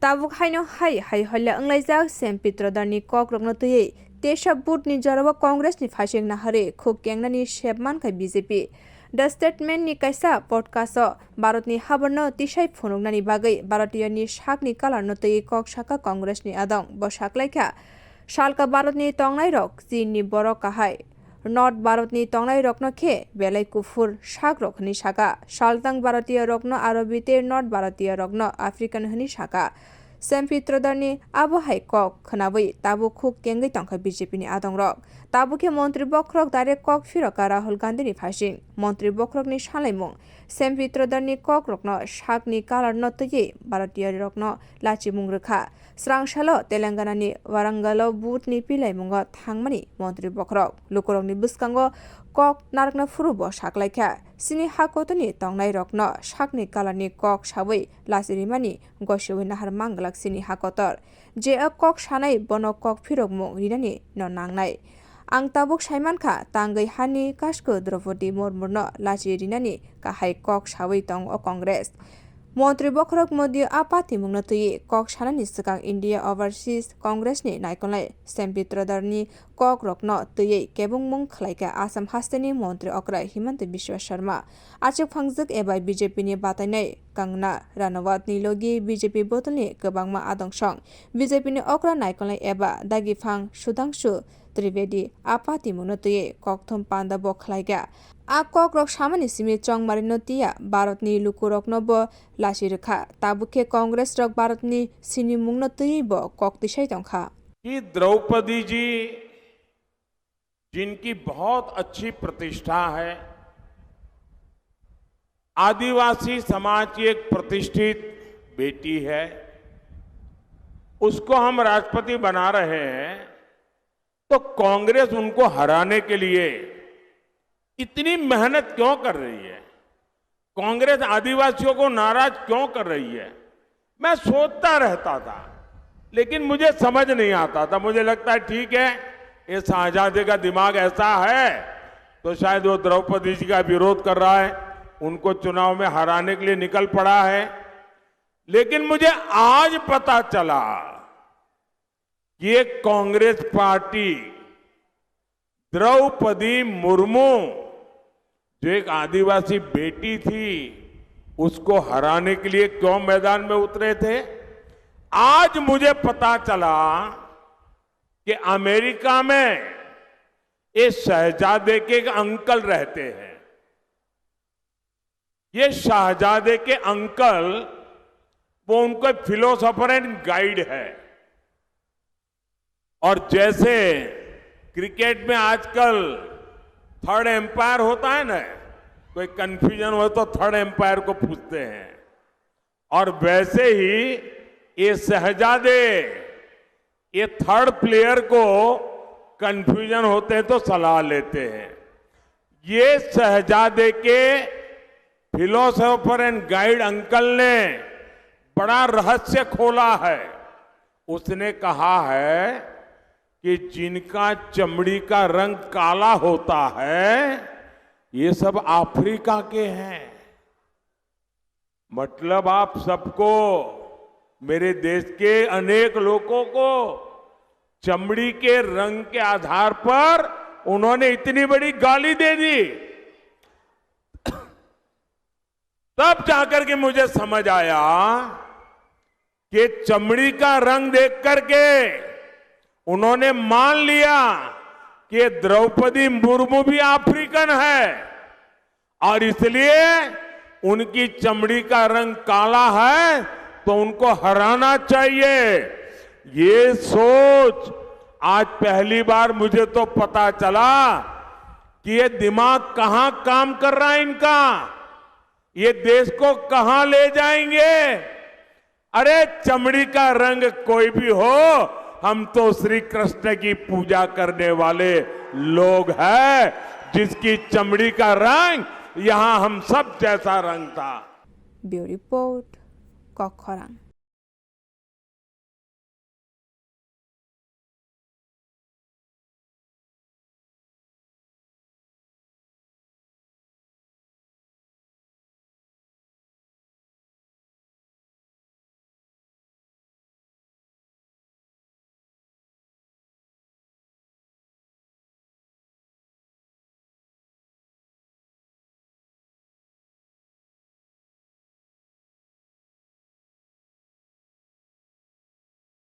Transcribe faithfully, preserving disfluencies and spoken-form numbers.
Tabuk haino hai hai holla wnglaijak Sempitrodar ni kok rokno twiwi tesa vote ni jorao Congress ni phaising naharwi khuk kengnani sep mankha B J P. The Statement ni kaisa podcast o Bharat ni habar no tisai phunuknani bagwi Bharatiya ni sak ni colour no twiwi kok sakha Congress ni adong. Bo saklaikha, salka Bharat ni tongnai rok Chin ni borok kahai. North Bharat ni tongnai rokno khe belai kuphur sak rok hwnwi saka. Saltang Bharatiya rokno Arabi tei North Bharatiya rokno African hwnwi saka. Sempitrodar ni abo hai kok khwnabwi tabuk khuk kengwi tongkha B J P ni adong rok. Tabuk khe montri bokhorok direct kok phirokha Rahul Gandhi ni phaising. Montri bokhorok ni salaimung Sempitrodar ni kok rokno sak ni colour no twiwi Bharatiya rokno lachimung rwkha. Srang salo Telangana ni Warangal o vote ni pilaimungo thangmani montri bokhorok lukurokni bwskango kok narwkna phuru bo saklaikha. Chini ha kotorni tongnairokno sakni colour ni kok sawi lachi rimani gosiwi nahar manglak chini ha kotor. Je o kok sanai bono kok phirokmung rinani no nangnai. Ang tabuk saimankha tangwi hani kasko Draupadi Murmuno lachi rinani kahai kok sawi tong o Congress. Montri bokhorok Modi a patimungno twiwi kok sanani swkang India Overseas Congress ni naikolnai Sempitrodar ni kok rokno twiwi kebengmung khlaikha Assam hasteni montri okra Himanta Biswa Sharma. Achuk phangjak eba B J P ni batainai Kangana Ranawat ni logi B J P bodolni kwbangma adong song B J P ni okra naikolnai eba dagiphang Sudhangshu Trivedi a patimungno twiwi kokthum panda bo khlaikha. A kokrok samani simi chongmarino tiya Bharatni lukurokno bo lachi rwkha. Tabuk khe Congress rok Bharatni sinimungno twiwi bo kok tisai tongkha. कि द्रौपदी जी, जिनकी बहुत अच्छी प्रतिष्ठा है, आदिवासी समाज की एक प्रतिष्ठित बेटी है, उसको हम राष्ट्रपति बना रहे हैं, तो कांग्रेस उनको हराने के लिए इतनी मेहनत क्यों कर रही है? कांग्रेस आदिवासियों को नाराज क्यों कर रही है? मैं सोचता रहता था, लेकिन मुझे समझ नहीं आता था। मुझे लगता है, ठीक है, ये शाहजादे का दिमाग ऐसा है, तो शायद वो द्रौपदी जी का विरोध कर रहा है, उनको चुनाव में हराने के लिए निकल पड़ा है। लेकिन मुझे आज पता चला कि ये कांग्रेस पार्टी द्रौपदी मुर्मू, जो एक आदिवासी बेटी थी, उसको हराने के लिए क्यों मैदान में उतरे थे। आज मुझे पता चला कि अमेरिका में ये शहजादे के एक अंकल रहते हैं। ये शहजादे के अंकल, वो उनको फिलोसोफर एंड गाइड है। और जैसे क्रिकेट में आजकल थर्ड एम्पायर होता है ना, कोई कंफ्यूजन हो तो थर्ड एम्पायर को पूछते हैं, और वैसे ही ये शहजादे, ये थर्ड प्लेयर को कंफ्यूजन होते हैं तो सलाह लेते हैं। ये शहजादे के फिलोसोफर एंड गाइड अंकल ने बड़ा रहस्य खोला है। उसने कहा है कि जिनका चमड़ी का रंग काला होता है, ये सब अफ्रीका के हैं। मतलब, आप सबको, मेरे देश के अनेक लोगों को चमड़ी के रंग के आधार पर उन्होंने इतनी बड़ी गाली दे दी। तब जाकर के मुझे समझ आया कि चमड़ी का रंग देख करके उन्होंने मान लिया कि द्रौपदी मुर्मू भी अफ्रीकन है और इसलिए उनकी चमड़ी का रंग काला है, तो उनको हराना चाहिए। ये सोच आज पहली बार मुझे तो पता चला कि ये दिमाग कहाँ काम कर रहा है इनका, ये देश को कहाँ ले जाएंगे। अरे, चमड़ी का रंग कोई भी हो, हम तो श्री कृष्ण की पूजा करने वाले लोग हैं, जिसकी चमड़ी का रंग यहाँ हम सब जैसा रंग था। Bureau Report, Kokkhorang.